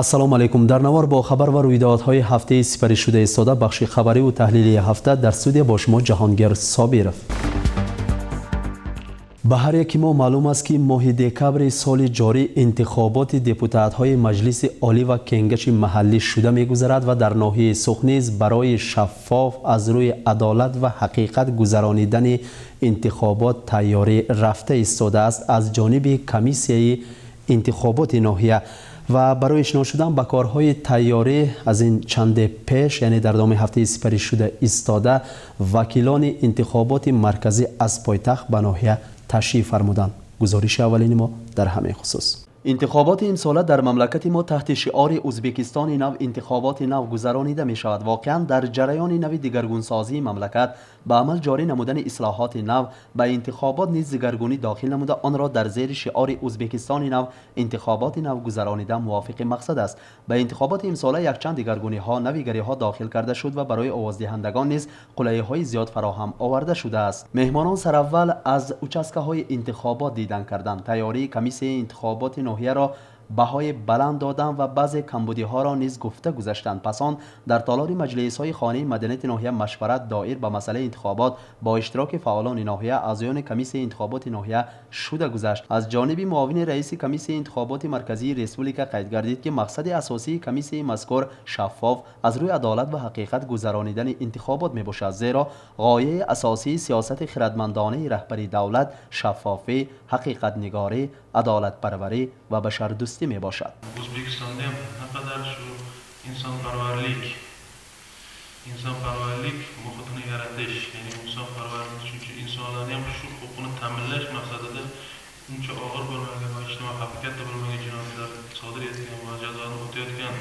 Ассалому алайкум. Дар навор бо хабар ва рӯйдодҳои ҳафтаи сипаришуда истода бахши хабариву таҳлилии ҳафта дар студия бо шумо Ҷаҳонгир Собиров. Ба ҳар яки мо маълум аст, ки моҳи декабри соли ҷорӣ интихоботи депутатҳои Маҷлиси Олӣ ва Кенгаши маҳаллӣ шуда мегузарад ва дар ноҳияи Суғд низ барои шаффоф, аз рӯи адолат ва ҳақиқат гузаронидани интихобот тайёрӣ рафта истодааст аз ҷониби комиссияи интихоботи ноҳия. Ва барои шинос шудан ба корҳои тайёрӣ аз ин чанде пеш, яъне дар давоми ҳафтаи сипаришуда истода, вакилони интихоботи марказӣ аз пойтахт ба ноҳия ташриф фармуданд. Гузориши аввалини мо дар ҳамин хусус. Интихоботи имсола дар мамлакати мо таҳти шиори «Ӯзбекистони нав, интихоботи нав» гузаронида мешавад. Воқеан, дар ҷараёни нави дигаргунсозии мамлакат, ба амал ҷорӣ намудани ислоҳоти нав, ба интихобот низ дигаргунӣ дохил намуда, онро дар зери шиори «Ӯзбекистони нав, интихоботи нав» гузаронида мувофиқи мақсад аст. Ба интихоботи имсола якчанд дигаргуниҳо, навигариҳо дохил карда шуд ва барои овоздиҳандагон низ қулайиҳои зиёд фароҳам оварда шудааст. Меҳмонон сараввал аз участкаҳои интихобот дидан карданд, тайёрии комиссияи интихоботи ноҳияро баҳои баланд доданд ва баъзе камбудиҳоро низ гуфта гузаштанд. Пас он дар толори маҷлисҳои хонаи маданияти ноҳия машварат доир ба масъалаи интихобот бо иштироки фаъолони ноҳия, аъзоёни комиссияи интихоботи ноҳия шуда гузашт. Аз ҷониби муовини раиси комиссияи интихоботи марказии республика қайд гардид, ки мақсади асосии комиссияи мазкур шаффоф, аз рӯи адолат ва ҳақиқат гузаронидани интихобот мебошад, зеро ғояи асосии сиёсати хирадмандонаи раҳбари давлат шаффофӣ, ҳақиқатнигорӣ, адолатпарварӣ ва башардӯстӣ мебошад. O'zbekistonda ham naqadar shu insonparvarlik muhitini yaratish, ya'ni insonparvarlik tushuncha, insonlarni ham shu huquqini ta'minlash maqsadida uncha og'ir bo'lmagan va ijtimoiy xavfi katta bo'lmagan jinoyatlar sodir etgan va jazoni o'tayotgan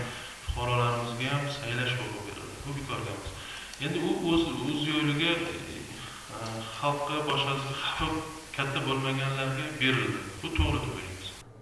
fuqarolarimizga ham saylash huquqi berildi. Bu bekorga emas. Endi u o'z yo'liga xalqqa, boshqasiga xavfi katta bo'lmaganlarga berildi. Bu to'g'ri deb o'ylaymiz.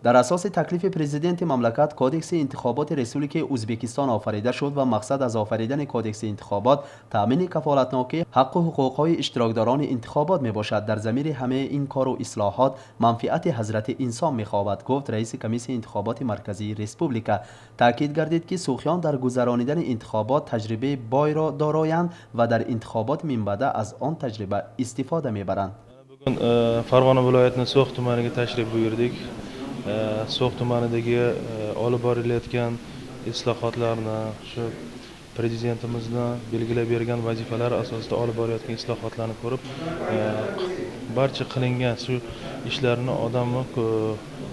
Дар асоси таклифи президенти мамлакат Кодекси интихоботи Республикаи Ӯзбекистон офарида шуд ва мақсад аз офаридани Кодекси интихобот таъмини кафолатнокии ҳаққу ҳуқуқҳои иштирокдорони интихобот мебошад. Дар замири ҳамаи ин кору ислоҳот манфиати ҳазрати инсон мехобад, гуфт раиси комиссияи интихоботи марказии республика. Таъкид гардид, ки суғдиён дар гузаронидани интихобот таҷрибаи бойро дороянд ва дар интихоботи минбаъда аз он таҷриба истифода мебаранд. Bugun Farg'ona viloyatining So'x tumaniga tashrif buyurdik. So'x tumanidagi olib borilayotgan islohotlarni, shu prezidentimizni belgilab bergan vazifalar asosida olib borayotgan islohotlarni ko'rib, barcha qilingan shu ishlarni odamni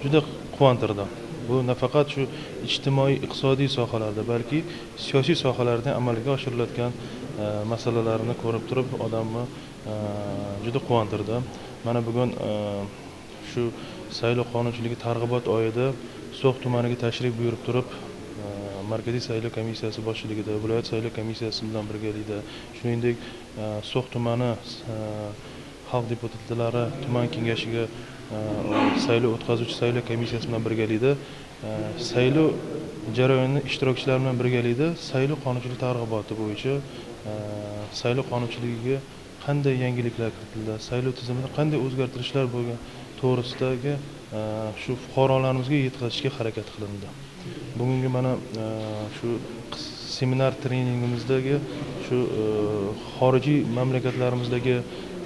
juda quvontirdi. Bu nafaqat shu ijtimoiy, iqtisodiy sohalarda, balki siyosiy sohalarda amalga oshirilayotgan masalalarni ko'rib turib odamni juda quvontirdi. Mana bugun shu saylov qonunchiligi targ'ibot oyida So'x tumaniga tashrif buyurib turib, Markaziy saylov komissiyasi boshchiligida, viloyat saylov komissiyasi bilan birgalikda, shuningdek, So'x tumani xalq deputatlari tuman kengashiga saylov o'tkazuvchi saylov komissiyasi bilan birgalikda, saylov jarayoni ishtirokchilari bilan birgalikda saylov qonunchiligi targ'iboti bo'yicha saylov qonunchiligiga qanday yangiliklar kiritildi, saylov tizimida qanday o'zgartirishlar bo'lgan to'g'risidagi shu fuqarolarimizga yetkazishga harakat qilindi. Bugungi mana shu seminar treningimizdagi shu xorijiy mamlakatlarimizdagi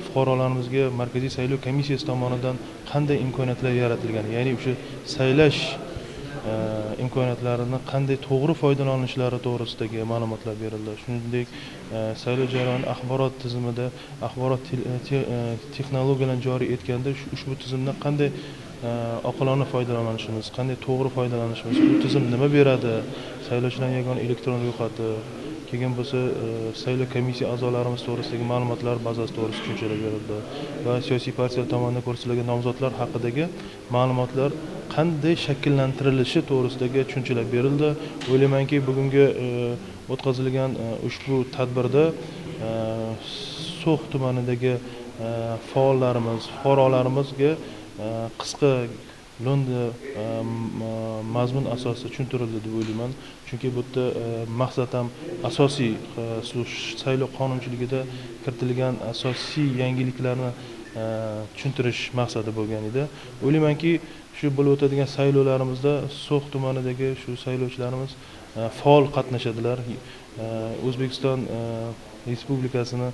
fuqarolarimiizga Markaziy saylov komissiyasi tomonidan qanday imkoniyatlar yaratilgan, ya'ni o'sha saylash imkoniyatlarini qanday to'g'ri foydalanishlari to'g'risidagi ma'lumotlar berildi. Shuningdek, saylov jarayoni axborot tizimida axborot texnologiyalarini joriy etganda ushbu tizimdan qanday oqilona foydalanishimiz, qanday to'g'ri foydalanishimiz, bu tizim nima beradi, saylovchilarning yagona elektron ro'yxati, keyin bo'lsa saylov komissiya a'zolarimiz to'g'risidagi ma'lumotlar bazasi to'g'risida tushunchalar berildi va siyosiy partiyalar tomonidan ko'rsatilgan nomzodlar haqidagi ma'lumotlar qanday shakllantirilishi to'g'risidagi tushunchalar berildi. O'ylaymanki, bugungi o'tkazilgan ushbu tadbirda So'x tumanidagi faollarimiz, fuqarolarimizga qisqa lo'nda mazmun asosida tushuntirildi deb o'ylayman. Chunki bu yerda maqsad ham asosiy saylov qonunchiligida kiritilgan asosiy yangiliklarni tushuntirish maqsadi bo'lgan edi. O'ylaymanki, Shu bo'lib o'tadigan saylovlarimizda So'x tumanidagi shu saylovchilarimiz faol qatnashadilar. O'zbekiston Respublikasini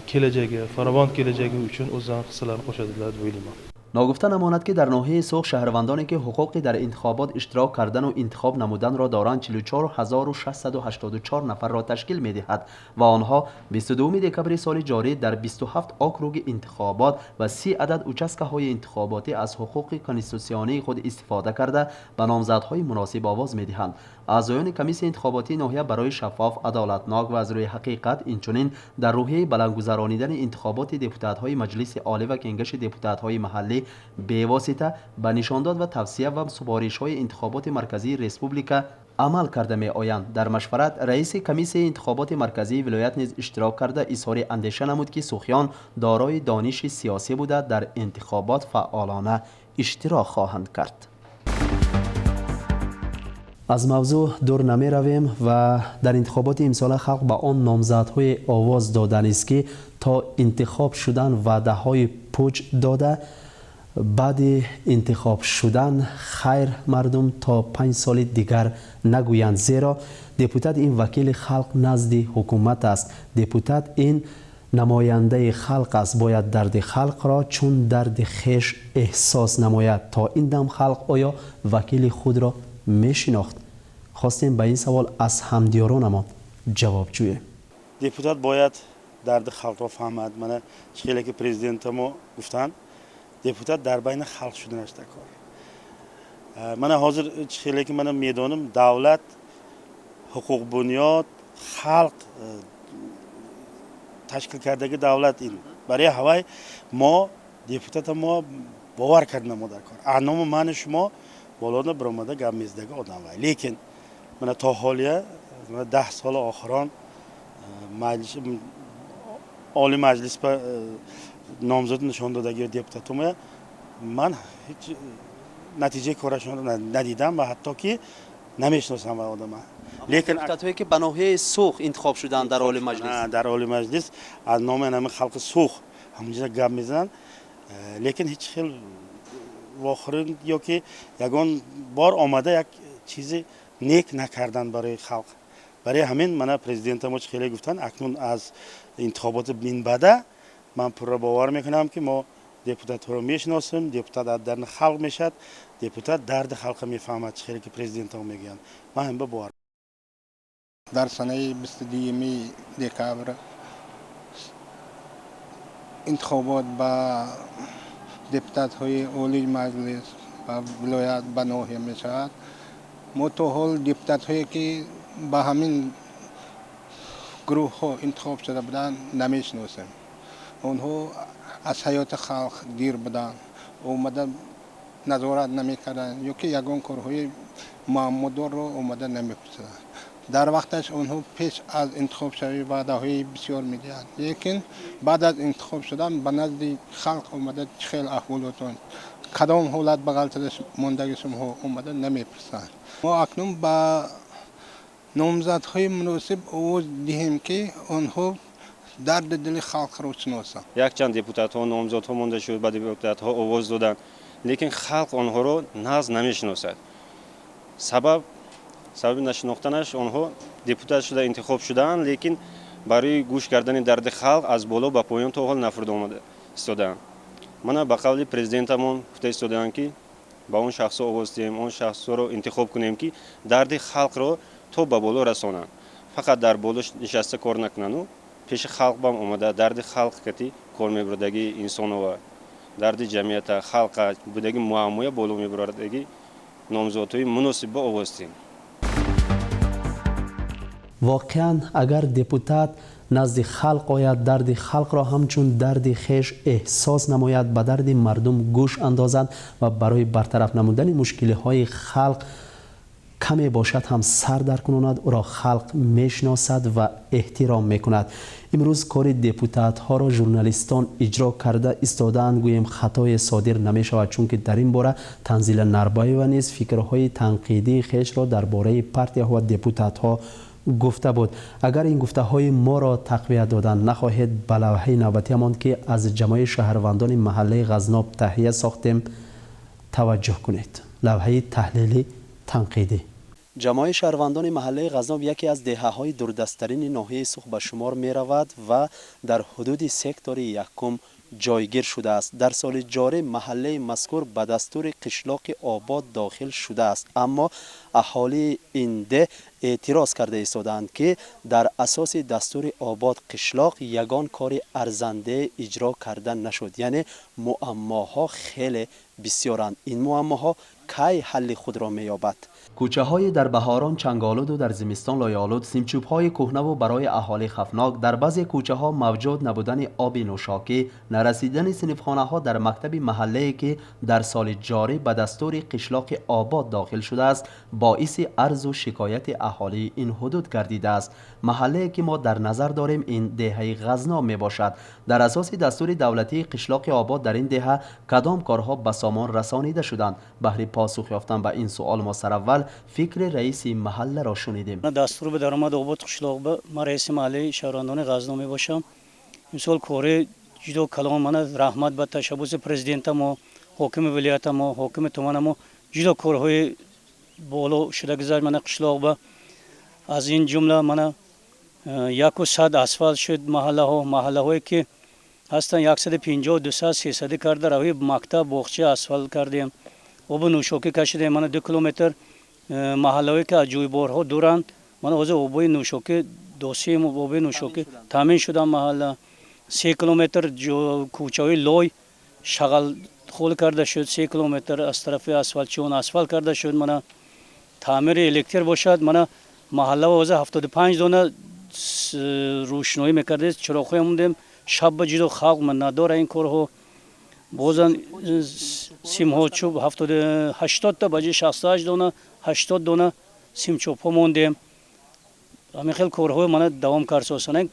kelajagi, farovon kelajagi uchun o'zlarining hissalarini qo'shadilar deb o'ylayman. Ногуфта намонад, ки дар ноҳияи Суғд шаҳрвандоне, ки ҳуқуқи дар интихобот иштирок кардану интихоб намуданро доранд, 44 684 нафарро ташкил медиҳад ва онҳо 22 декабри соли ҷорӣ дар 27 округи интихобот ва 30 адад участкаҳои интихоботӣ аз ҳуқуқи конститутсионии худ истифода карда, ба номзадҳои муносиб овоз медиҳанд. Аъзоёни комиссияи интихоботии ноҳия барои шаффоф, адолатнок ва аз рӯи ҳақиқат, инчунин дар рӯҳияи баландгузаронидани интихоботи депутатҳои Маҷлиси Олӣ ва Кенгашу депутатҳои маҳаллӣ бевосита ба нишондод ва тавсия ва супоришҳои интихоботи марказии республика амал карда меоянд. Дар машварат раиси комиссияи интихоботи марказии вилоят низ иштирок карда, изҳори андеша намуд, ки сухён дорои дониши сиёсӣ буда, дар интихобот фаъолона иштирок хоҳанд кард. Аз мавзӯъ дур намеравем ва дар интихоботи имсола халқ ба он номзадҳое овоз доданист, ки то интихоб шудан ваъдаҳои пуч дода, баъди интихоб шудан хайр мардум то 5 соли дигар нагӯянд. Зеро депутат ин вакили халқ назди ҳукумат аст. Депутат ин намояндаи халқ аст, бояд дарди халқро чун дарди хеш эҳсос намояд. То ин дам халқ оё вакили худро мешинохт? Хостем ба ин савол аз ҳамдиёронамон ҷавоб ҷӯем. Депутат бояд дарди халқро фаҳмад. Мана чӣ хеле ки президента мо гуфтанд, депутат дар байни халқ шуданаш дар кор. Мана ҳозир чӣ хеле ки мана медонам, давлат, ҳуқуқбунёд, халқ ташкил кардаги давлат. Ин барои ҳавай мо депутата мо бовар карда мо дар кор номи мани шумо болода биромада гап мезадаги одам вай. Лекин мана то ҳолия 10 соли охирон Олий Маҷлис ба номзад нишон додаги депутатума ман ҳеҷ натиҷаи корашонро надидам ва ҳатто ки намешиносам ва одама. Лекин депутатҳое, ки ба ноҳияи Суғд интихоб шуданд дар Олий Маҷлис. Дар Олий Маҷлис аз номи ҳамин халқи Суғд ҳамонҷо гап мезананд, лекин ҳеҷ хел вохӯрӣ ё ки ягон бор омада як чизи нек накарданд барои халқ. Барои ҳамин мана президента мо чӣ хеле гуфтанд, акнун аз интихоботи минбаъда ман пурра бовар мекунам, ки мо депутатҳоро мешиносем. Депутат аз дарни халқ мешавад, депутат дарди халқа мефаҳмад, чӣ хеле ки президентамо мегӯянд. Ман ҳам ба бовар. Дар санаи 22 декабр интихобот ба депутатҳои Олии Маҷлис ба вилоят, ба ноҳия мешавад. Мо то ҳол депутатҳое, ки ба ҳамин гурӯҳҳо интихоб шуда буданд, намешиносем. Онҳо аз ҳаёти халқ дир буданд, омада назорат намекарданд ё ки ягон корҳои муаммодорро омада намепурсиданд. Дар вақташ онҳо пеш аз интихобшавӣ ваъдаҳои бисёр медиҳанд, лекин баъд аз интихоб шудан ба назди халқ омада, чӣ хел аҳволотон, кадом ҳолат ба ғалтада мондаги шумоҳо, омада намепурсанд. Мо акнун ба номзадҳои муносиб овоз диҳем, ки онҳо дарди дили халқро шиносанд. Якчанд депутатҳо, номзадҳо монда шуд, ба депутатҳо овоз доданд, лекин халқ онҳоро нағз намешиносад. Сабаби нашинохтанаш, онҳо депутат шуда интихоб шудаанд, лекин барои гӯш кардани дарди халқ аз боло ба поён то ҳол нафурда омада истодаанд. Мана ба қавли президентамон гуфта истодаанд, ки ба он шахсҳо овоз диҳем, он шахсҳоро интихоб кунем, ки дарди халқро то ба боло расонанд, фақат дар боло нишаста кор накунану пеши халқ бам омада, дарди халқ кати кор мебурдаги инсонова, дарди ҷамъията, халқа будаги муаммоя боло мебурдаги номзодҳои муносиб ба овоз диҳем. Воқеан, агар депутат назди халқ ояд, дарди халқро ҳамчун дарди хеш эҳсос намояд, ба дарди мардум гӯш андозад ва барои бартараф намудани мушкилиҳои халқ каме бошад ҳам сар даркунонад, ӯро халқ мешиносад ва эҳтиром мекунад. Имрӯз кори депутатҳоро журналистон иҷро карда истодаанд, гӯем, хатое содир намешавад, чунки дар ин бора Танзила Нарбаева низ фикрҳои танқидии хешро дар бораи партияҳо ва депутатҳо гуфта буд. Агар ин гуфтаҳои моро тақвият додан нахоҳед, ба лавҳаи навбатиамон, ки аз ҷамоаи шаҳрвандони маҳаллаи Ғазноб таҳия сохтем, Таваҷҷӯҳ кунед. Лавҳаи таҳлили танқидӣ. Ҷамоаи шаҳрвандони маҳаллаи Ғазноб яке аз деҳаҳои дурдасттарини ноҳияи Суғд ба шумор меравад ва дар ҳудуди сектори якум ҷойгир шудааст. Дар соли ҷорӣ маҳаллаи мазкур ба дастури қишлоқи обод дохил шудааст, аммо аҳолии ин деҳ эътироз карда истодаанд, ки дар асоси дастури обод қишлоқ ягон кори арзандае иҷро карда нашуд. Яъне муаммоҳо хеле бисёранд. Ин муаммоҳо кай ҳалли худро меёбад? Кӯчаҳои дар баҳорон чанголуду дар зимистон лойолуд, симчӯбҳои кӯҳнаву барои аҳолӣ хавфнок, дар баъзе кӯчаҳо мавҷуд набудани оби нӯшокӣ, нарасидани синфхонаҳо дар мактаби маҳаллае, ки дар соли ҷорӣ ба дастури қишлоқи обод дохил шудааст, боиси арзу шикояти аҳолии ин ҳудуд гардидааст. Маҳаллае, ки мо дар назар дорем, ин деҳаи Ғазноб мебошад. Дар асоси дастури давлатии қишлоқи обод дар ин деҳа кадом корҳо ба сомон расонида шуданд? Баҳри посух ёфтан ба ин суол мо сараввал фикри раиси маҳалларо шунидем. Дастур ба даромад обод қишлоқ ба ман раиси маҳаллаи шаҳрвандони Ғазноб мебошам. Имсол кори ҷудо калон, мана раҳмат ба ташаббуси президентамо, ҳокими вилоятамо, ҳокими туманамо, ҷудо корҳои боло шуда гузашт мана қишлоқ ба. Аз ин ҷумла мана 100 асфалт шуд маҳаллаҳо, маҳаллаҳое ки ҳастанд 150, 200, 300 карда роҳи мактаб, боғча асфалт кардем, оби нӯшокӣ кашидем. Мана 2 километр маҳаллаҳое ки аз ҷӯйборҳо дуранд, мана ҳозир оби нӯшокӣ досим, оби нӯшокӣ таъмин шуданд маҳалла. 3 километр кӯчаҳои лой шағал хол карда шуд, 3 километр аз тарафи асфалтчиён асфалт карда шуд. Мана таъмири электр бошад, мана маҳалла ҳозир 75 дона рӯшноӣ мекардед, чироғҳое мондем, шаб ба ҷудо халқ надора ин корҳо. Бозан симҳо чӯб 80 та ба ҷои 68 дона 80 дона симчӯбҳо мондем. Ҳамин хел корҳо мана давом кард.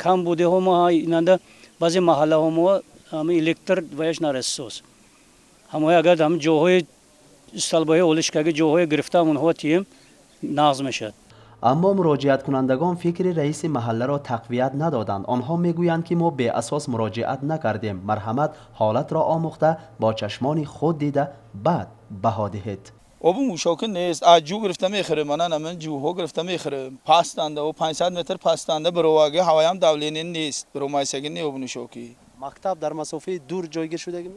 Кам будеҳо мо инанда баъзе маҳаллаҳо мо ҳамин электр ваяш нарасисоз. Ҳамои агар ҳамин ҷоҳои столбаҳои олишкаги ҷоҳое гирифтаам онҳо тием нағз мешавад. Аммо муроҷиаткунандагон фикри раиси маҳалларо тақвият надоданд. Онҳо мегӯянд, ки мо беасос муроҷиат накардем. Марҳамат, ҳолатро омӯхта, бо чашмони худ дида, баъд баҳо диҳед. Оби нӯшокӣ нест, аз ҷӯ гирифта мехӯрем, мана намин ҷӯҳо гирифта мехӯрем. Пастанда, о 500 метр пастанда бароваги, ҳаваям давление нест, баромайсаги не оби нӯшокӣ. Мактаб дар масофаи дур ҷойгир шудагӣ?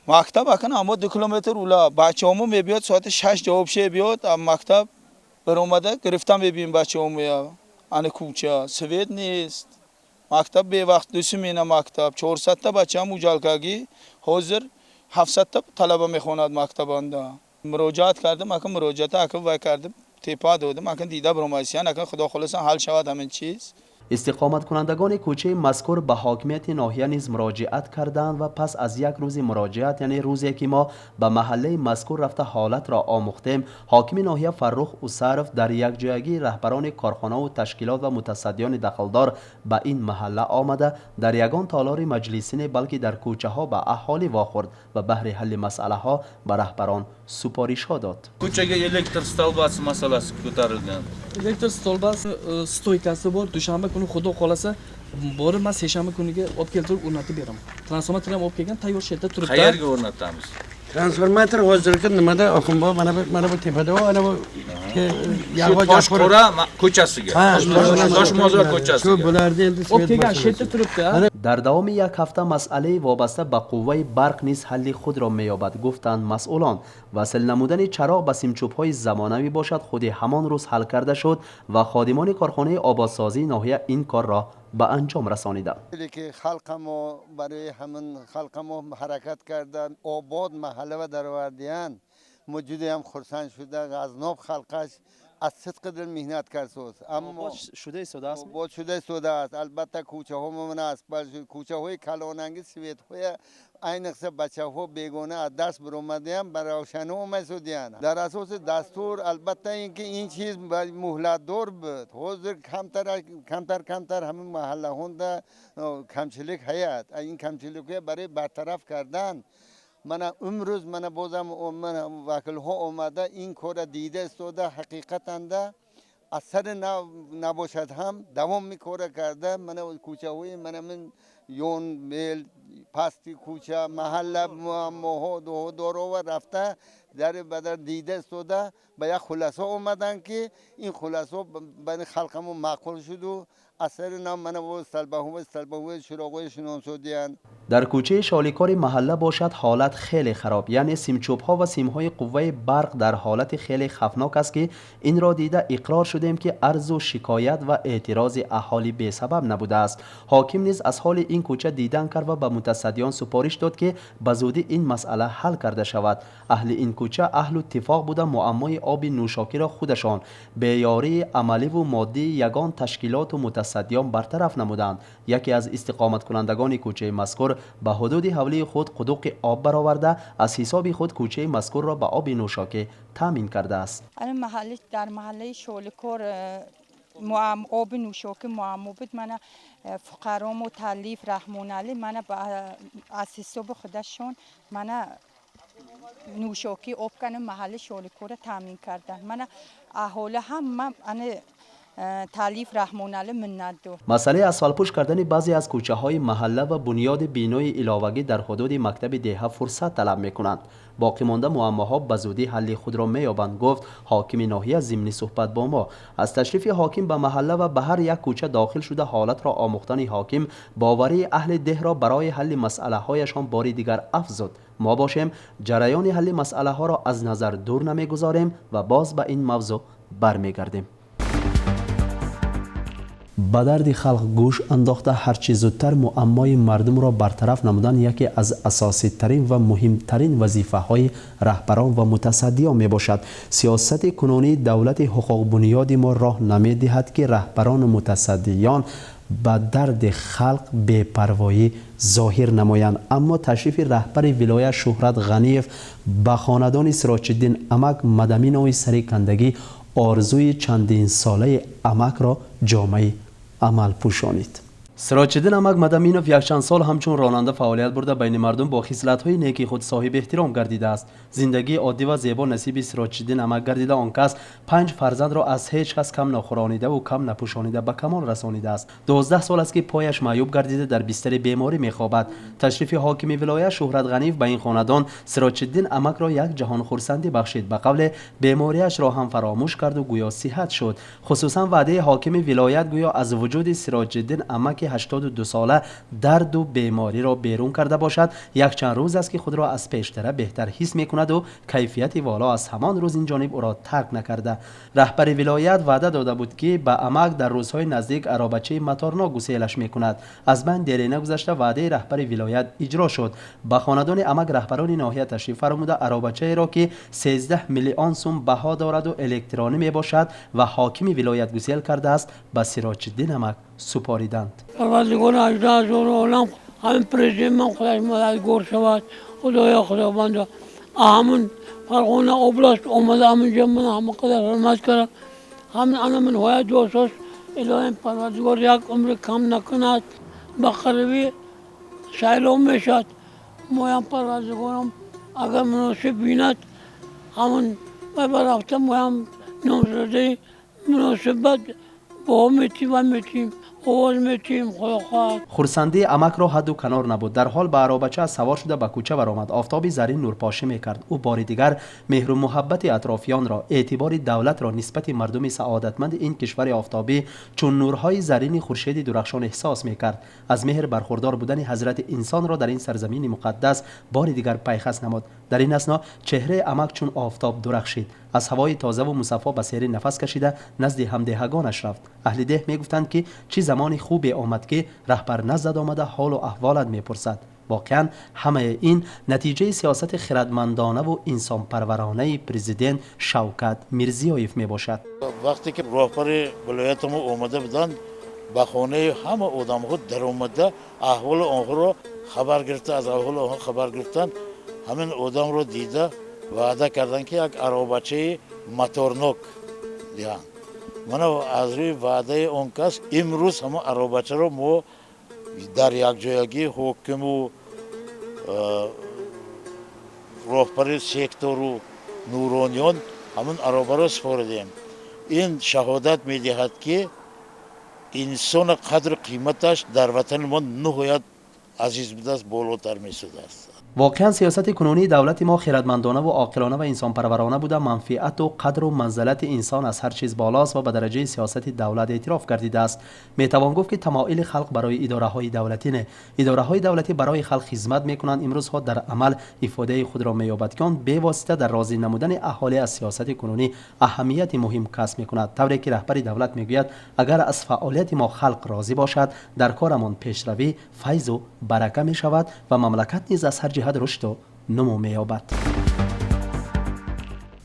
Мактаб акн аммо 2 километр ула. Бачаҳомо мебиёд соати 6 ҷавоб ше биёд, мактаб баромада гирифта мебием бачаҳомоя. Ана кӯча, свет нест. Мактаб бевақт ду смена мактаб, 400 та бачаам уҷалкагӣ, ҳозир 700 та талаба мехонад мактабанда. Муроҷиат кардам, акн муроҷиата акн вай кардам, тепа додам, акн дида баромайсиян, акн худо холосан ҳал шавад ҳамин чиз. Истиқоматкунандагони кӯчаи мазкур ба ҳокимияти ноҳия низ муроҷиат карданд ва пас аз як рӯзи муроҷиат, яъне рӯзе ки мо ба маҳаллаи мазкур рафта ҳолатро омӯхтем, ҳокими ноҳия Фаррух Усаров дар якҷоягии раҳбарони корхонаву ташкилот ва мутасаддиёни дахлдор ба ин маҳалла омада, дар ягон толори маҷлисӣ не, балки дар кӯчаҳо ба аҳолӣ вохӯрд ва баҳри ҳалли масъалаҳо ба раҳбарон супоришҳо дод. Ko'chaga elektr stolbasi masalasi ko'tarilgan. Elektr stolbasi stoykasi bor. Dushanba kuni xudo xolasa borib men seshanba kuniga olib keltirib o'rnatib beraman. Transformator ham olib kelgan, tayyor shu yerda turibdi. Qayerga o'rnatamiz? Transformator hozirgi nimada Oqimbo, mana bu tepada, ana bu Toshqora ko'chasiga. Toshmozor ko'chasiga. Shu bularda endi olib kelgan shu yerda turibdi. Дар давоми як ҳафта масъалаи вобаста ба қувваи барқ низ ҳалли худро меёбад, гуфтанд масъулон. Васл намудани чароғ ба симчӯбҳои замонавӣ бошад, худи ҳамон рӯз ҳал карда шуд ва ходимони корхонаи ободсозии ноҳия ин корро ба анҷом расониданд. Ки халқамо барои ҳамин халқамо ҳаракат кардан, обод маҳалла ва даровардиян, мо ҷудоям хурсанд шуда, Ғазноб халқаш аз сидқи дил меҳнат кардсоз. Аммо обод шуда истодааст? Обод шуда истодааст. Албатта кӯчаҳо мумин аст, кӯчаҳои калонанги светҳоя, айниқса бачаҳо бегона аз дарс баромадаям ба равшанӣ омасудиянд. Дар асоси дастур албатта ин ки ин чиз муҳлатдор буд. Ҳозир камтар камтар ҳамин маҳаллаҳонда камчилик ҳаят. Ин камчиликҳоя барои бартараф кардан мана имрӯз мана бозам вакилҳо омада ин корра дида истода, ҳақиқатанда аз сари набошад ҳам давоми корра карда, мана кӯчаҳои мана мин ён мел пасти кӯча маҳалла муаммоҳо дорова рафта Дар ба дар дида истода ба як хулоса омаданд, ки ин хулосаҳо байни халқамон маъқул шуду аз сари нав мана столбаҳои чироғҳои шинонсодиянд. Дар кӯчаи Шоликори маҳалла бошад, ҳолат хеле хароб, яъне симчӯбҳо ва симҳои қувваи барқ дар ҳолати хеле хавфнок аст, ки инро дида иқрор шудем, ки арзу шикоят ва эътирози аҳолӣ бесабаб набудааст. Ҳоким низ аз ҳоли ин кӯча дидан кард ва ба мутасаддиён супориш дод, ки ба зудӣ ин масъала ҳал карда шавад. Аҳли ин кӯча аҳлу иттифоқ буда, муаммои оби нӯшокиро худашон беёрии амаливу моддии ягон ташкилоту мутасаддиён бартараф намуданд. Яке аз истиқоматкунандагони кӯчаи мазкур ба ҳудуди ҳавлии худ қудуқи об бароварда, аз ҳисоби худ кӯчаи мазкурро ба оби нӯшокӣ таъмин кардааст. Дар маҳаллаи Шоликор оби нӯшокӣ муаммо буд. Мана фуқарому Талиф Раҳмоналӣ мана аз ҳисоби худашон мана нӯшокӣ об кана маҳалли Шоликорро таъмин карданд. Мана аҳолӣ ҳама ана Талиф Раҳмоналӣ миннатдор. Масъалаи асфалтпӯш кардани баъзе аз кӯчаҳои маҳалла ва бунёди бинои иловагӣ дар ҳудуди мактаби деҳа фурсат талаб мекунанд. Боқӣ монда муаммоҳо ба зудӣ ҳалли худро меёбанд, гуфт ҳокими ноҳия зимни суҳбат бо мо. Аз ташрифи ҳоким ба маҳалла ва ба ҳар як кӯча дохил шуда ҳолатро омӯхтани ҳоким боварии аҳли деҳро барои ҳалли масъалаҳояшон бори дигар афзуд. Мо бошем, ҷараёни ҳалли масъалаҳоро аз назар дур намегузорем ва боз ба ин мавзӯъ бармегардем. Ба дарди халқ гӯш андохта, ҳарчи зудтар муаммои мардумро бартараф намудан яке аз асоситарин ва муҳимтарин вазифаҳои раҳбарон ва мутасаддиён мебошад. Сиёсати кунунии давлати ҳуқуқбунёди мо роҳ намедиҳад, ки раҳбарону мутасаддиён ба дарди халқ бепарвоӣ зоҳир намоянд. Аммо ташрифи раҳбари вилоят Шуҳрат Ғаниев ба хонадони Сироҷиддин амак Мадаминови сари кандагӣ орзуи чандинсолаи амакро ҷомаи амал пӯшонид. Сироҷиддин амак Мадаминов якчанд сол ҳамчун ронанда фаъолият бурда, байни мардум бо хислатҳои неки худ соҳиби эҳтиром гардидааст. Зиндагии оддӣ ва зебо насиби Сироҷиддин амак гардида, он кас панҷ фарзандро аз ҳеҷ кас кам нахӯронидаву кам напӯшонида ба камол расонидааст. 12 сол аст, ки пояш маъюб гардида, дар бистари беморӣ мехобад. Ташрифи ҳокими вилоят Шуҳрат Ғаниев ба ин хонадон Сироҷиддин амакро як ҷаҳон хурсандӣ бахшид. Ба қавле, бемориашро ҳам фаромӯш карду гӯё сиҳат шуд. Хусусан ваъдаи ҳокими вилоят гӯё аз вуҷуди Сироҷиддин амаки 82 сола дарду бемориро берун карда бошад. Якчанд рӯз аст, ки худро аз пештара беҳтар ҳис мекунаду кайфияти воло аз ҳамон рӯз ин ҷониб ӯро тарк накарда. Раҳбари вилоят ваъда дода буд, ки ба амак дар рӯзҳои наздик аробачаи моторнок гуселаш мекунад. Аз байн дере нагузашта ваъдаи раҳбари вилоят иҷро шуд. Ба хонадони амак раҳбарони ноҳия ташриф фармуда, аробачаеро, ки 13 миллион сум баҳо дораду электронӣ мебошад ва ҳокими вилоят гусел кардааст, ба Сироҷиддин амак супориданд. Парвардигор 18,000 олам, ҳамин президент ман худаш мададгор шавад. Худоё, худовандо, ҳамин Фарғона област омада, ҳаминҷо ман ҳама қадар ҳурмат кардам. Ҳамин ана ман ҳоят дӯстос, илоҳим Парвардигор як умри кам накунад. Ба қариби сайлов мешавад. Моям Парвардигорам агар муносиб бинад, ҳамин ба рафта моям номзадаи муносибат бо метим ва метим, овоз метим, худо хоҳад. Хурсандии амакро ҳадду канор набуд. Дарҳол ба аробача савор шуда, ба кӯча баромад. Офтоби зарин нурпошӣ мекард. Ӯ бори дигар меҳру муҳаббати атрофиёнро, эътибори давлатро нисбати мардуми саодатманди ин кишвари офтобӣ чун нурҳои зарини хуршеди дурахшон эҳсос мекард. Аз меҳр бархурдор будани ҳазрати инсонро дар ин сарзамини муқаддас бори дигар пайхас намуд. Дар ин асно чеҳраи амак чун офтоб дурахшид. Аз ҳавои тозаву мусаффо ба сери нафас кашида, назди ҳамдеҳагонаш рафт. Аҳли деҳ мегуфтанд, ки чӣ замони хубе омад, ки раҳбар наздад омада, ҳолу аҳволат мепурсад. Воқеан, ҳамаи ин натиҷаи сиёсати хирадмандонаву инсонпарваронаи президент Шавкат Мирзиёев мебошад. Вақте ки роҳбари вилояти мо омада буданд, ба хонаи ҳама одамҳо даромада, аҳволи онҳоро хабар гирифта, аз аҳволи онҳо хабар гирифтанд. Ҳамин одамро дида, ваъда карданд, ки як аробачаи моторнок диҳанд. Мана аз рӯи ваъдаи он кас имрӯз ҳамон аробачаро мо дар якҷоягӣ ҳокиму роҳбари сектору нурониён ҳамон аробаро супоридем. Ин шаҳодат медиҳад, ки инсона қадру қиматаш дар ватани мо ниҳоят азиз будааст, болотар месудааст. Воқеан сиёсати кунунии давлати мо хирадмандона ва оқилона ва инсонпарварона буда, манфиату қадру манзалати инсон аз ҳар чиз болост ва ба дараҷаи сиёсати давлат эътироф гардидааст. Метавон гуфт, ки тамоили халқ барои идораҳои давлатӣ не, идораҳои давлатӣ барои халқ хизмат мекунанд. Имрӯзҳо дар амал ифодаи худро меёбад, ки он бевосита дар розӣ намудани аҳолӣ аз сиёсати кунунӣ аҳамияти муҳим касб мекунад. Тавре ки раҳбари давлат мегӯяд, агар аз фаъолияти мо халқ розӣ бошад, дар корамон пешравӣ, файзу барака мешавад ва мамлакат низ аз ҳар ҷиҳат рушду нумӯ меёбад.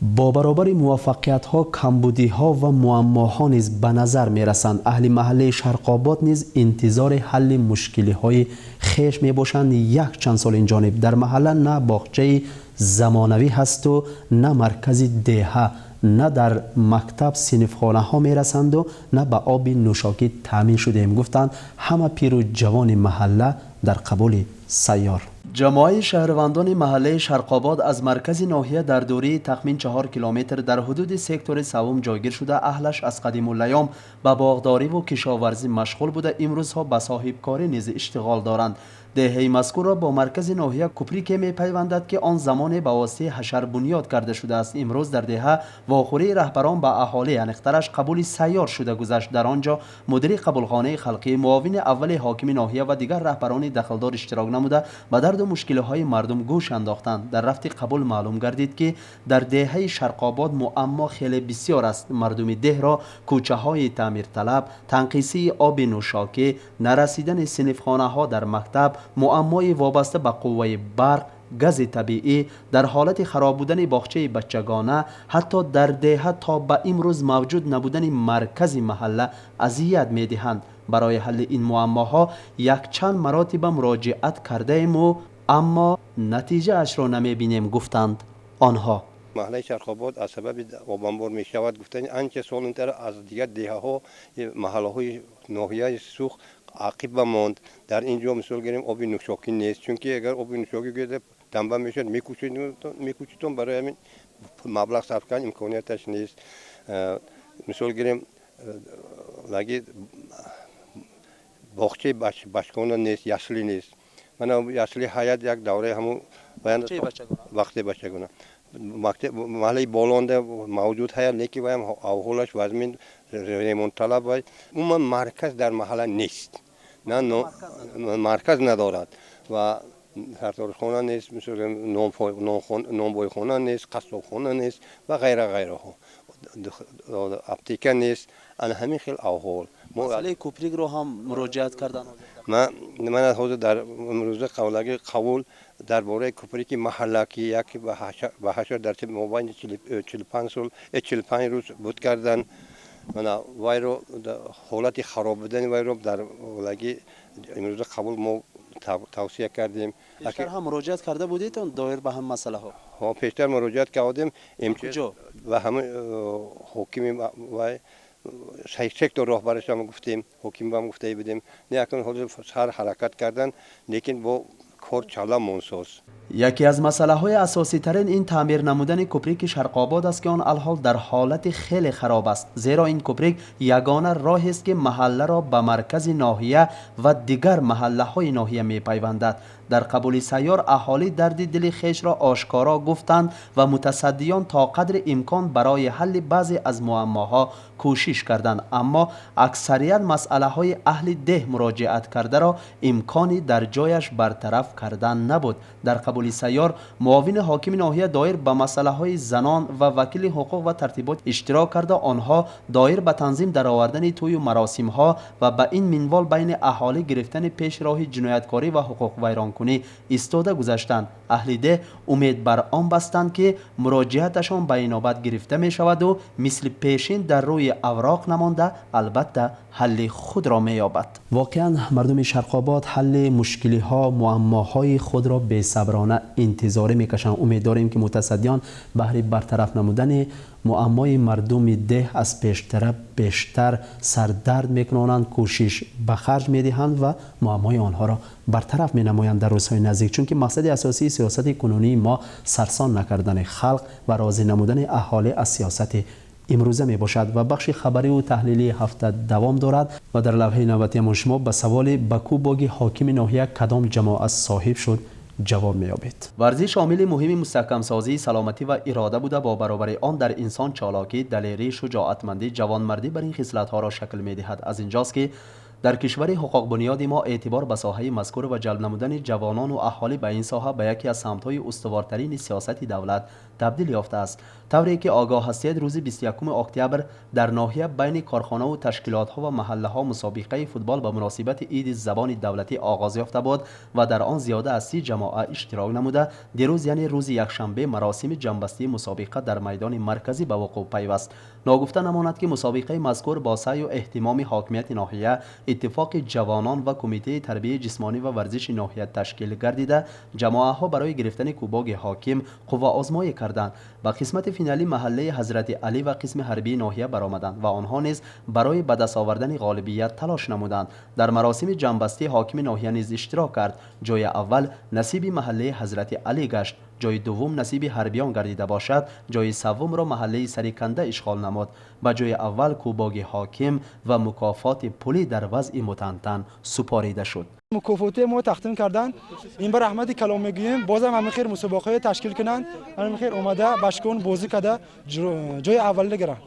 Бо баробари муваффақиятҳо, камбудиҳо ва муаммоҳо низ ба назар мерасанд. Аҳли маҳаллаи Шарқобод низ интизори ҳалли мушкилиҳои хеш мебошанд. Як чанд сол инҷониб дар маҳалла на боғчаи замонавӣ ҳасту на маркази деҳа, на дар мактаб синфхонаҳо мерасанду на ба оби нӯшокӣ таъмин шудем, гуфтанд ҳама пиру ҷавони маҳалла дар қабули сайёр. Ҷамоаи шаҳрвандони маҳаллаи Шарқобод аз маркази ноҳия дар дурии тахмин 4 километр дар ҳудуди сектори савум ҷойгир шуда, аҳлаш аз қадимулайём ба боғдориву кишоварзӣ машғул буда, имрӯзҳо ба соҳибкорӣ низ иштиғол доранд. Деҳаи мазкурро бо маркази ноҳия куприке мепайвандад, ки он замоне ба воситаи ҳашар бунёд карда шудааст. Имрӯз дар деҳа вохӯрии раҳбарон ба аҳолӣ, аниқтараш қабули сайёр шуда гузашт. Дар он ҷо мудири қабулхонаи халқӣ, муовини аввали ҳокими ноҳия ва дигар раҳбарони дахлдор иштирок намуда, ба дарду мушкилиҳои мардум гӯш андохтанд. Дар рафти қабул маълум гардид, ки дар деҳаи Шарқобод муаммо хеле бисёр аст. Мардуми деҳро кӯчаҳои таъмирталаб, танқисии оби нӯшокӣ, нарасидани синфхонаҳо дар мактаб, муаммои вобаста ба қувваи барқ, гази табиӣ, дар ҳолати хароб будани боғчаи бачагона, ҳатто дар деҳа то ба имрӯз мавҷуд набудани маркази маҳалла азият медиҳанд. Барои ҳалли ин муаммоҳо якчанд маротиба муроҷиат кардаему, аммо натиҷаашро намебинем, гуфтанд онҳо. Маҳаллаи Шарқобод аз сабаби обанбор мешавад гуфтани анча сол интар аз дигар деҳаҳо, маҳаллаҳои ноҳияи Сух ақиб монд. Дар ин ҷо мисол гирем, оби нӯшокӣ нест, чунки агар оби нӯшокӣ гирда танба мешавад, мекӯчитон, барои ҳамин маблағ сарф кардан имконияташ нест. Мисол гирем, лаги боғчаи бачагона нест, ясли нест. Мана ясли ҳаят як давраи ҳамун вақти бачагона маҳаллаи болонда мавҷуд ҳаят, лекин ваям авҳолаш вазмин, ремонтталаб. Вай умуман марказ дар маҳалла нест, на марказ надорад ва сарторхона нест, нонбойхона нест, қассобхона нест ва ғайра ғайраҳо, аптека нест. Ана ҳамин хел авҳол. Масъалаи куприкро ҳам муроҷиат кардан. Ман ҳозир дар имрӯза қавлаги қабул дар бораи куприки маҳалла, ки як ба ҳашар дар мобайни 45 сол 45 рӯз буд кардан, мана вайро ҳолати хароб будани вайро дар влаги имрӯза қабул мо тавсия кардем. Пештар ҳам муроҷиат карда будед доир ба ҳам масъалаҳо? Ҳо, пештар муроҷиат кардем ва ҳамин ҳокими вай сектор роҳбарашам гуфтем, ҳокимам гуфта будем. Не, акнун ҳозир сар ҳаракат кардан, лекин бо кор чала монсоз. Яке аз масъалаҳои асоситарин ин таъмир намудани куприки Шарқобод аст, ки он алҳол дар ҳолати хеле хароб аст, зеро ин куприк ягона роҳест, ки маҳалларо ба маркази ноҳия ва дигар маҳаллаҳои ноҳия мепайвандад. Дар қабули сайёр аҳолӣ дарди дили хешро ошкоро гуфтанд ва мутасаддиён то қадри имкон барои ҳалли баъзе аз муаммоҳо кӯшиш карданд, аммо аксарият масъалаҳои аҳли деҳ муроҷиат кардаро имкони дар ҷояш бартараф кардан набуд. Дар қабули сайёр муовини ҳокими ноҳия доир ба масъалаҳои занон ва вакили ҳуқуқ ва тартибот иштирок карда, онҳо доир ба танзим даровардани тӯю маросимҳо ва ба ин минвол байни аҳолӣ гирифтани пешроҳи ҷинояткорӣ ва ҳуқуқвайронкунӣ истода гузаштанд. Аҳли деҳ умед бар он бастанд, ки муроҷиаташон ба инобат гирифта мешаваду мисли пешин дар рӯи авроқ намонда, албатта ҳалли худро меёбад. Воқеан мардуми Шарқобод ҳалли мушкилиҳо, муаммоҳои худро бесаброна интизорӣ мекашанд. Умед дорем, ки мутасаддиён баҳри бартараф намудани муаммои мардуми деҳ аз пештара бештар сардард мекунонанд, кӯшиш ба харҷ медиҳанд ва муаммои онҳоро бартараф менамоянд дар рӯзҳои наздик, чунки мақсади асосии сиёсати кунунии мо сарсон накардани халқ ва розӣ намудани аҳолӣ аз сиёсати имрӯза мебошад. Ва бахши хабариву таҳлилии ҳафта давом дорад ва дар лавҳаи навбатиамон шумо ба саволи ба кубоги ҳокими ноҳия кадом ҷамоа соҳиб шуд ҷавоб меёбед. Варзиш омили муҳими мустаҳкамсозии саломатӣ ва ирода буда, бо баробари он дар инсон чолокӣ, далерӣ, шуҷоатмандӣ, ҷавонмардӣ бар ин хислатҳоро шакл медиҳад. Аз инҷост ки дар кишвари ҳуқуқбунёди мо эътибор ба соҳаи мазкур ва ҷалб намудани ҷавонону аҳолӣ ба ин соҳа ба яке аз самтҳои устувортарини сиёсати давлат табдил ёфтааст. Тавре ки огоҳ ҳастед, рӯзи 21 октябр дар ноҳия байни корхонаву ташкилотҳо ва маҳаллаҳо мусобиқаи футбол ба муносибати иди забони давлатӣ оғоз ёфта буд ва дар он зиёда аз 30 ҷамоа иштирок намуда, дирӯз, яъне рӯзи якшанбе, маросими ҷамъбастии мусобиқа дар майдони марказӣ ба вуқӯъ пайваст. Ногуфта намонад ки мусобиқаи мазкур бо саъю эҳтимоми ҳокимияти ноҳия, иттифоқи ҷавонон ва кумитаи тарбияи ҷисмонӣ ва варзиши ноҳия ташкил гардида, ҷамоаҳо барои гирифтани кубоги ҳоким қувваозмоӣ карданд. Ба қисмати финалӣ маҳаллаи Ҳазрати Алӣ ва қисми ҳарбии ноҳия баромаданд ва онҳо низ барои ба даст овардани ғолибият талош намуданд. Дар маросими ҷамъбастӣ ҳокими ноҳия низ иштирок кард. Ҷои аввал насиби маҳаллаи Ҳазрати Алӣ гашт, ҷои дуввум насиби ҳарбиён гардида бошад, ҷои севумро маҳаллаи Сариканда ишғол намуд. Ба ҷои аввал кубоги ҳоким ва мукофоти пулӣ дар вазъи мутантан супорида шуд. Мукофоти мо тақдим карданд. Ин ба раҳмати калом мегӯем. Бозам ҳамин хел мусобиқаҳо ташкил кунанд, ҳамин хел омада башкон бозӣ карда ҷои аввалро гиранд.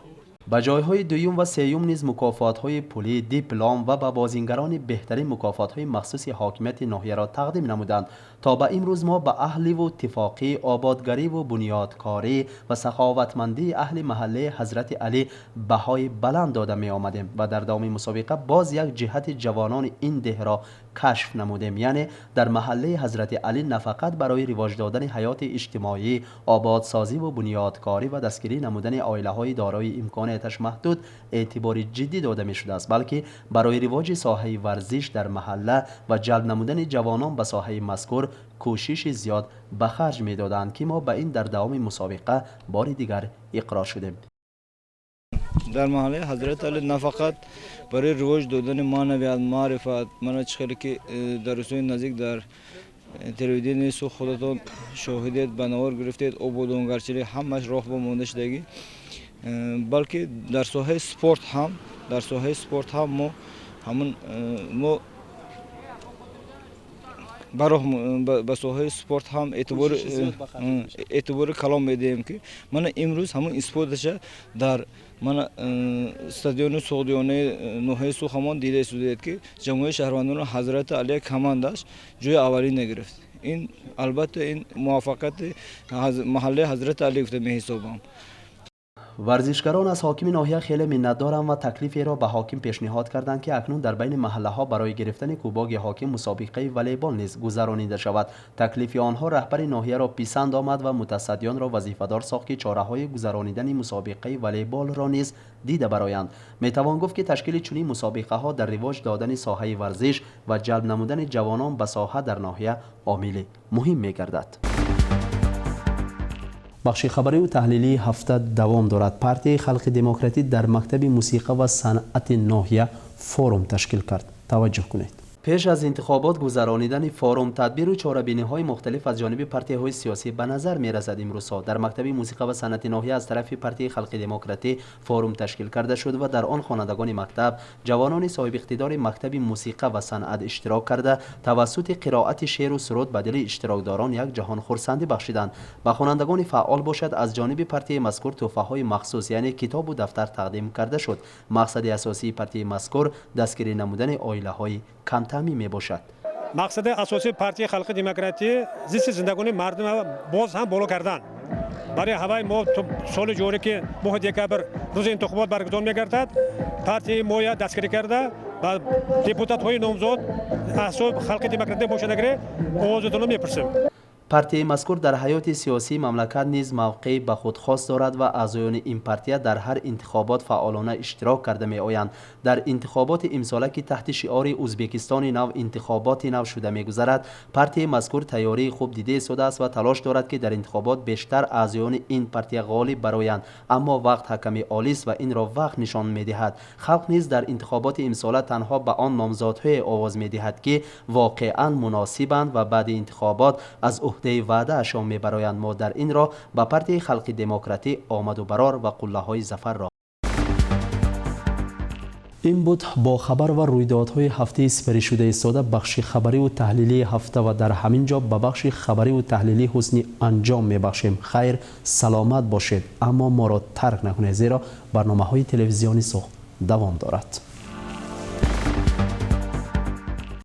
Ба ҷойҳои дуюм ва сеюм низ мукофотҳои пулӣ, диплом ва ба бозингарони беҳтарин мукофотҳои махсуси ҳокимияти ноҳияро тақдим намуданд. То ба имрӯз мо ба аҳливу иттифоқӣ, ободгариву бунёдкорӣ ва саховатмандии аҳли маҳаллаи Ҳазрати Алӣ баҳои баланд дода меомадем ва дар давоми мусобиқа боз як ҷиҳати ҷавонони ин деҳро кашф намудем. Яъне дар маҳаллаи Ҳазрати Алӣ на фақат барои ривоҷ додани ҳаёти иҷтимоӣ, ободсозиву бунёдкорӣ ва дастгирӣ намудани оилаҳои дорои имконияташ маҳдуд эътибори ҷиддӣ дода мешудааст, балки барои ривоҷи соҳаи варзиш дар маҳалла ва ҷалб намудани ҷавонон ба соҳаи мазкур кӯшиши зиёд ба харҷ медоданд, ки мо ба ин дар давоми мусобиқа бори дигар иқрор шудем. Дар маҳаллаи Ҳазрати Алӣ на фақат барои ривоҷ додани маънавият, маърифат, мана чӣ хеле ки дар рӯзҳои наздик дар телевиденияи Сух худатон шоҳидед, ба навор гирифтед, ободонгарчилӣ ҳамаш роҳ ба монда шудагӣ, балки дар соҳаи спорт ҳам, дар соҳаи спорт ҳам мо ҳамун мо ба соҳаи спорт ҳам эътибори калом медиҳем, ки мана имрӯз ҳамун исботаша дар мана стадиони Суғдиёнаи ноҳияи Сух ҳамон дида истодед, ки ҷамъияти шаҳрвандони Ҳазрати Алия командаш ҷои аввалин гирифт. Ин албатта ин муваффақияти маҳаллаи Ҳазрати Алӣ гуфта меҳисобам. Варзишгарон аз ҳокими ноҳия хеле миннатдоранд ва таклиферо ба ҳоким пешниҳод карданд, ки акнун дар байни маҳаллаҳо барои гирифтани кубоги ҳоким мусобиқаи волейбол низ гузаронида шавад. Таклифи онҳо раҳбари ноҳияро писанд омад ва мутасаддиёнро вазифадор сохт, ки чораҳои гузаронидани мусобиқаи волейболро низ дида бароянд. Метавон гуфт, ки ташкили чунин мусобиқаҳо дар ривоҷ додани соҳаи варзиш ва ҷалб намудани ҷавонон ба соҳа дар ноҳия омили муҳим мегардад. Бахши хабариву таҳлилии ҳафта давом дорад. Партияи халқи демократӣ дар мактаби мусиқа ва санъати ноҳия форум ташкил кард. Таваҷҷӯҳ кунед. Пеш аз интихобот гузаронидани форум, тадбиру чорабиниҳои мухталиф аз ҷониби партияҳои сиёсӣ ба назар мерасад. Имрӯзҳо дар мактаби мусиқа ва санъати ноҳия аз тарафи партияи халқи демократӣ форум ташкил карда шуд ва дар он хонандагони мактаб, ҷавонони соҳибиқтидори мактаби мусиқа ва санъат иштирок карда, тавассути қироати шеъру суруд ба дили иштирокдорон як ҷаҳон хурсандӣ бахшиданд. Ба хонандагони фаъол бошад, аз ҷониби партияи мазкур тӯҳфаҳои махсус, яъне китобу дафтар тақдим карда шуд. Мақсади асосии партияи мазкур дастгирӣ намудани оилаҳои камтаъмин мебошад. Мақсади асосии партияи халқи демократӣ зисти зиндагонии мардум боз ҳам боло кардан. Барои ҳаваи мо соли ҷорӣ, ки моҳи декабр рӯзи интихобот баргузор мегардад, партияи моя дастгирӣ карда ба депутатҳои номзод аҳзоби халқи демократӣ бошадагире овозатонро мепурсем. Партияи мазкур дар ҳаёти сиёсии мамлакат низ мавқеи ба худ хос дорад ва аъзоёни ин партия дар ҳар интихобот фаъолона иштирок карда меоянд. Дар интихоботи имсола, ки таҳти шиори Ӯзбекистони нав интихоботи нав шуда мегузарад, партияи мазкур тайёрии хуб дида истодааст ва талош дорад, ки дар интихобот бештар аъзоёни ин партия ғолиб бароянд. Аммо вақт ҳаками олист ва инро вақт нишон медиҳад. Халқ низ дар интихоботи имсола танҳо ба он номзодҳое овоз медиҳад, ки воқеан муносибанд ва баъди интихобот аз уҳдаи ваъдаашон мебароянд. Мо дар ин роҳ ба партияи халқи демократӣ омаду барор ва қуллаҳои зафарро. Ин буд бо хабар ва рӯйдодҳои ҳафтаи сипаришуда истода бахши хабариву таҳлилии ҳафта ва дар ҳамин ҷо ба бахши хабариву таҳлилӣ ҳусни анҷом мебахшем. Хайр, саломат бошед, аммо моро тарк накунед, зеро барномаҳои телевизиони Суғд давом дорад.